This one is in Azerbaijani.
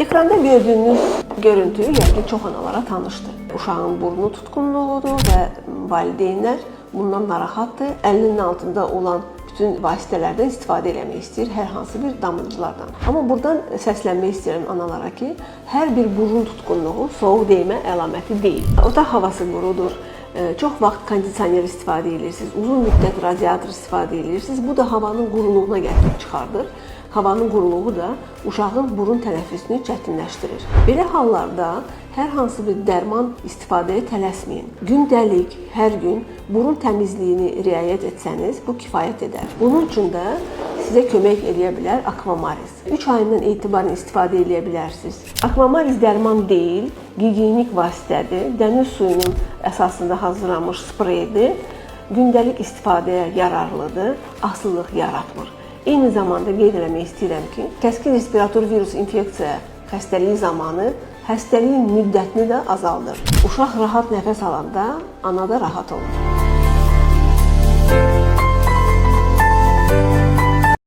Ekranda gördüyünüz görüntü yəqin çox analara tanışdır. Uşağın burnu tutqunluğudur və valideynlər bundan narahatdır. Əlinin altında olan bütün vasitələrdən istifadə eləmək istəyir, hər hansı bir damcılardan. Amma burdan səslənmək istəyirəm analara ki, hər bir burun tutqunluğu soyuq dəymə əlaməti deyil. Otaq havası qurudur. Çox vaxt kondisioner istifadə edirsiniz, uzun müddət radiator istifadə edirsiniz. Bu da havanın quruluğuna gətirib çıxardır. Havanın quruluğu da uşağın burun tənəffüsünü çətinləşdirir. Belə hallarda hər hansı bir dərman istifadəyə tələsməyin. Gündəlik, hər gün burun təmizliyini riayət etsəniz, bu kifayət edər. Bunun üçün də sizə kömək eləyə bilər Aquamaris. 3 ayından etibarən istifadə eləyə bilərsiniz. Aquamaris dərman deyil, gigiyenik vasitədir. Dəniz suyunun əsasında hazırlanmış spreydir. Gündəlik istifadəyə yararlıdır, asılılıq yaratmır. Eyni zamanda qeyd eləmək istəyirəm ki, kəskin respirator virus infeksiya xəstəliyi zamanı xəstəliyin müddətini də azaldır. Uşaq rahat nəfəs alanda ana da rahat olur.